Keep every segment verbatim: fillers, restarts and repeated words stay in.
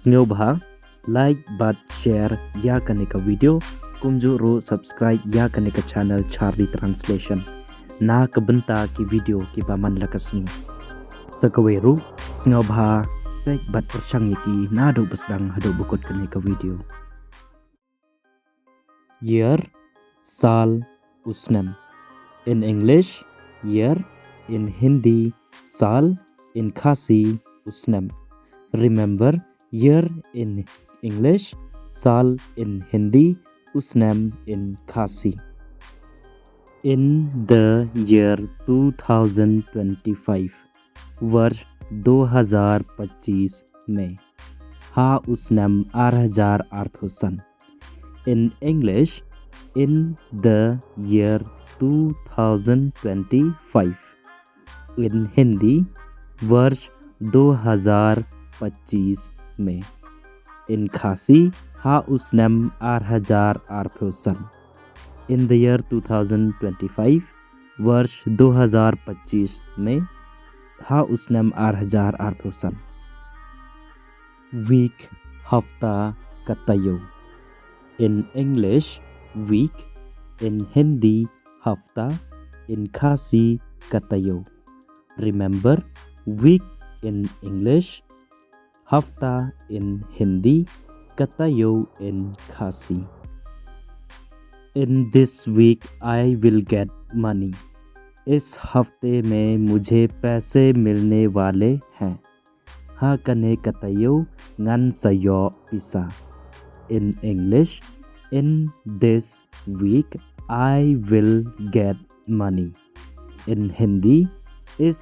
Sngewbha like bad share ïa kane ka video, kumjuh ruh subscribe ïa kane ka channel Charlie Translation na ka bynta ki video kiba man la ka sngi. Sa kawei ruh, sngewbha peit bad pyrshang ïa ki naduh ba sdang haduh ba kut kane ka video. Year, साल, u snem. In English, year. In Hindi, साल. In Khasi, u snem. Remember, year in English, साल in Hindi, u snem in Khasi. In the year two thousand twenty-five, वर्ष दो हज़ार पच्चीस में, ha u snem ar hajar arphew san. In English, in the year two thousand twenty-five. In Hindi, वर्ष दो हज़ार पच्चीस में. In Khasi, ha u snem ar hajar arphew san. In the year two thousand twenty-five, वर्ष दो हज़ार पच्चीस में, ha u snem ar hajar arphew san. Week, hafta, ka taïew. In English, week. In Hindi, hafta. In Khasi, ka taïew. Remember, week in English, hafta in Hindi, ka taïew in Khasi. In this week, I will get money. इस हफ्ते में मुझे पैसे मिलने वाले हैं. Ha kane ka taïew ngan sa ïoh pisa. In English, in this week, I will get money. In Hindi, इस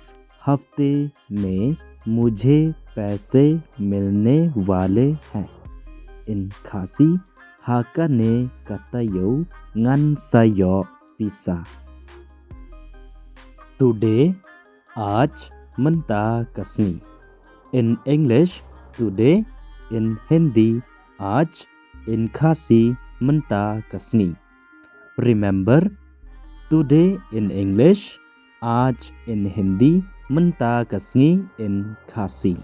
हफ्ते में मुझे पैसे मिलने वाले हैं. In Khasi, ha kane ka taïew ngan sa ïoh pisa. Today, आज, mynta ka sngi. In English, today. In Hindi, आज. In Khasi, mynta ka sngi. Remember, today in English, आज in Hindi, mynta ka sngi in Khasi.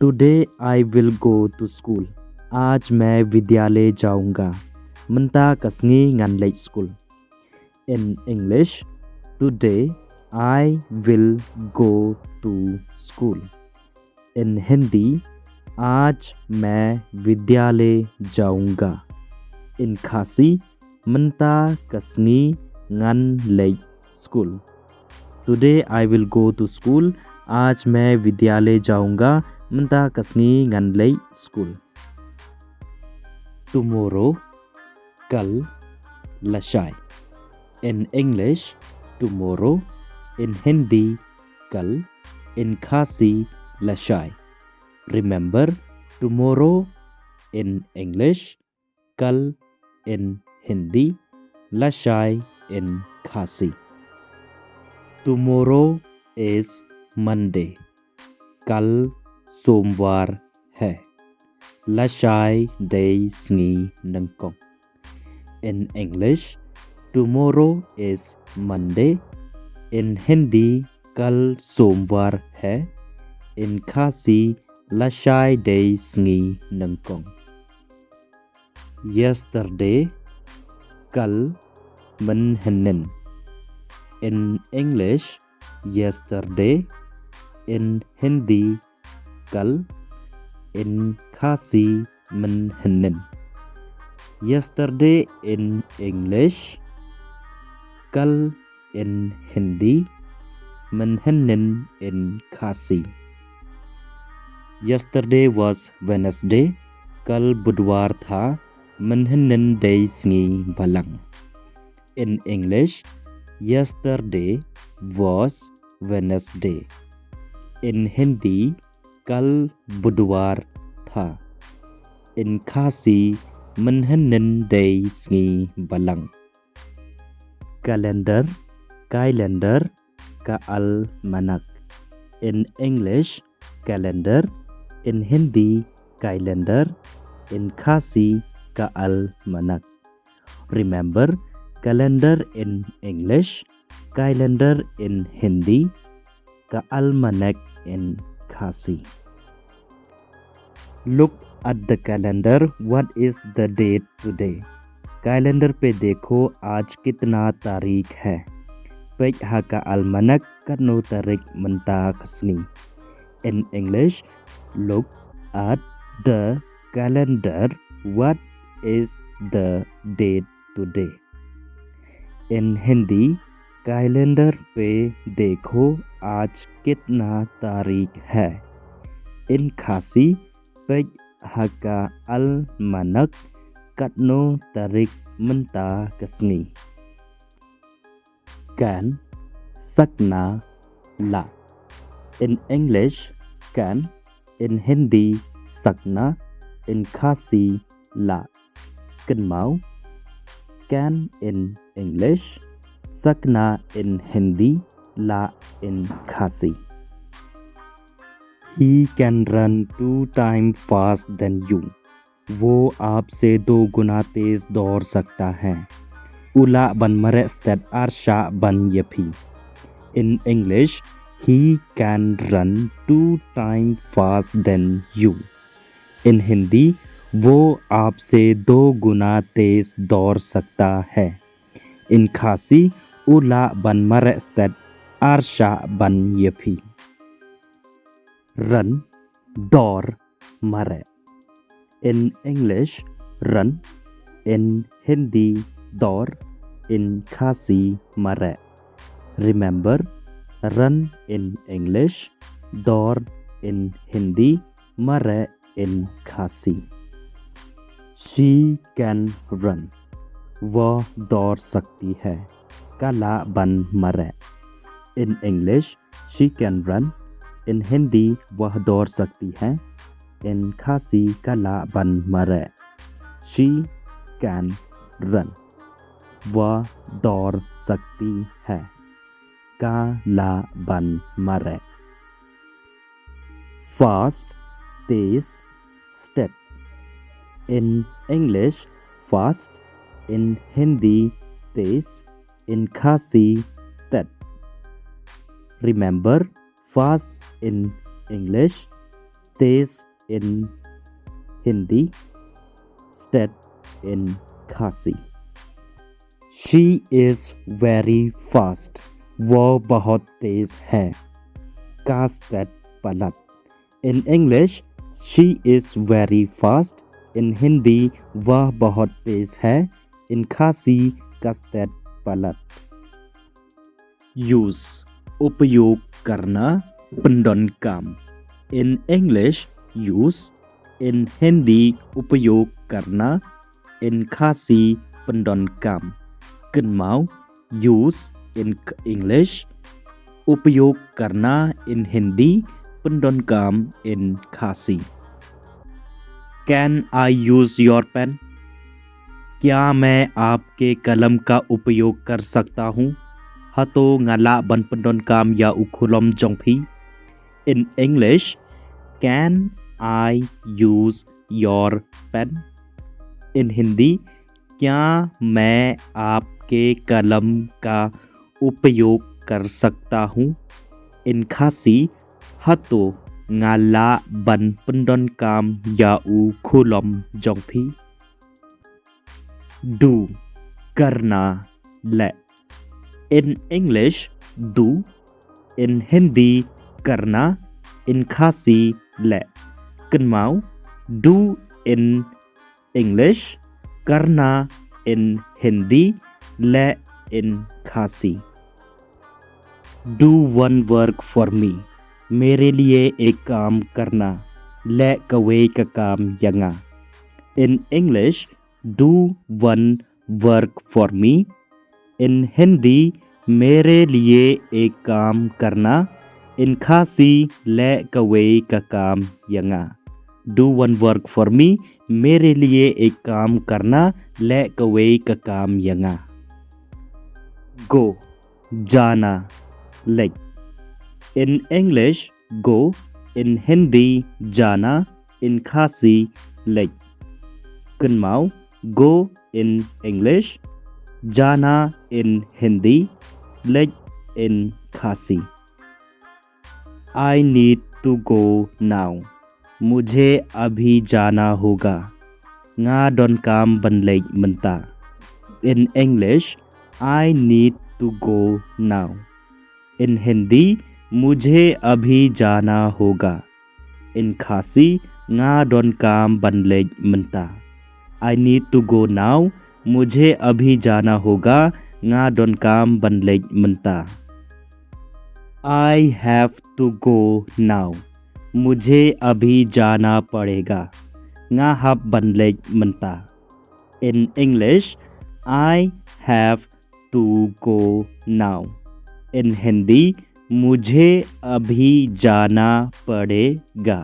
Today I will go to school. आज मैं विद्यालय जाऊंगा. Mynta ka sngi ngan leit skul. In English, today I will go to school. In Hindi, आज मैं विद्यालय जाऊंगा. In Khasi, mynta ka sngi ngan leit skul. Today I will go to school. आज मैं विद्यालय जाऊंगा. Mynta ka sngi ngan leit skul. Tomorrow, kal, lashai. In English, tomorrow. In Hindi, kal. In Khasi, lashai. Remember, tomorrow in English, kal in Hindi, lashai in Khasi. Tomorrow is Monday. Kal somwar hai. Lashai dei sngi nyngkong. In English, tomorrow is Monday. In Hindi, kal somwar hai. In Khasi, lashai dei sngi nyngkong. Yesterday, kal, mynhynnin. In English, yesterday. In Hindi, kal. In Khasi, mynhynnin. Yesterday in English, kal in Hindi, mynhynnin in Khasi. Yesterday was Wednesday, kal budwar tha, mynhynnin dei sngi balang. In English, yesterday was Wednesday. In Hindi, kal budwar tha. In Khasi, mynhynnin dei sngi balang. Calendar, kailendar, ka almanak. In English, calendar. In Hindi, kailendar. In Khasi, ka almanak. Remember, calendar in English, kailendar in Hindi, ka almanak in Khasi. Look at the calendar. What is the date today? Calendar pe dekho, aaj kitna tarik hai? Peit ha ka almanak, katno tarik mynta ka sngi? In English, look at the calendar. What is the date today? In Hindi, calendar pe dekho, aaj kitna tarik hai? In Khasi, peit ha ka almanak, katno tarik mynta ka sngi? Kan, sakna, lah. In English, kan. In Hindi, sakna. In Khasi, lah. Kynmaw, kan in English, sakna in Hindi, lah in Khasi. He can run two times fast than you. वो आपसे दो गुना तेज दौड़ सकता है। U lah ban mareh stet ar shah ban ïa phi. In English, he can run two times fast than you. In Hindi, वो आपसे दो गुना तेज दौड़ सकता है। In Khasi, u lah ban mareh stet ar shah ban ïa phi. Run, dor, mareh. In English, run. In Hindi, dor. In Khasi, mareh. Remember, run in English, dor in Hindi, mareh in Khasi. She can run. वो दौड़ सकती है। Ka lah ban mareh. In English, she can run. In Hindi, वह दौड़ सकती है। In Khasi, ka lah ban mareh. She can run. वह दौड़ सकती है। Ka lah ban mareh. Fast, tez, stet. In English, fast. In Hindi, tez. In Khasi, stet. Remember, fast in English, tez in Hindi, stet in Khasi. She is very fast. वो बहुत तेज है। Ka stet palat. In English, she is very fast. In Hindi, वह बहुत तेज है। In Khasi, ka stet palat. Use, उपयोग करना, pyndonkam. In English, use. In Hindi, उपयोग करना. In Khasi, pyndonkam. Kynmaw, use in K-, English, उपयोग करना in Hindi, pyndonkam in Khasi. Can I use your pen? क्या मैं आपके कलम का उपयोग कर सकता हूँ? Hato nga lah ban pyndonkam ïa u khulom jong phi? In English, can I use your pen? In Hindi, क्या मैं आपके कलम का उपयोग कर सकता हूँ? In Khasi, hato nga lah ban pyndonkam ïa u khulom jong phi? Do, करना, leh. In English, do. In Hindi, करना. In Khasi, leh. Kynmaw, do in English, करना in Hindi, leh in Khasi. Do one work for me. मेरे लिए एक काम करना. Leh kawei ka kam ïa nga. In English, do one work for me. In Hindi, मेरे लिए एक काम करना. In Khasi, leh kawei ka kam ïa nga. Do one work for me. मेरे लिए एक काम करना. Leh kawei ka kam ïa nga. Go, जाना, leh. In English, go. In Hindi, जाना. In Khasi, leh. Kynmaw, go in English, जाना in Hindi, leh in Khasi. I need to go now. मुझे अभी जाना होगा। Nga donkam ban leit mynta. In English, I need to go now. In Hindi, मुझे अभी जाना होगा. In Khasi, nga donkam ban leit mynta. I need to go now. मुझे अभी जाना होगा. Nga donkam ban leit mynta. I have to go now. मुझे अभी जाना पड़ेगा. Nga hap ban leit mynta. In English, I have to go now. In Hindi, मुझे अभी जाना पड़ेगा.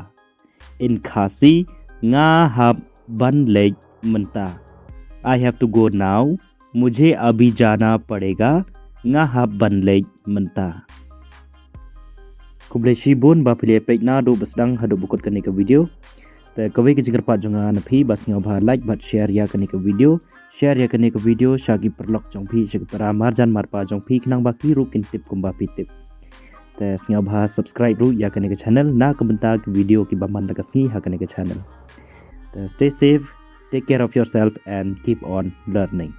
In Khasi, nga hap ban leit mynta. I have to go now. मुझे अभी जाना पड़ेगा. Nga hap ban leit mynta. Khublei shibun ba phi la peit naduh ba sdang haduh ba kut kane ka video. Te kawei ka jingkyrpad jong nga na phi ba sngewbha like bad share ïa kane ka video. Share ïa kane ka video sha ki paralok jong phi, sha ki para marjan marpa jong phi, khnang ba ki ruh kin tip kumba phi tip. Te sngewbha subscribe ruh ïa kane ka channel na ka bynta ki video kiba man la ka sngi ha kane ka channel. Te stay safe, take care of yourself and keep on learning.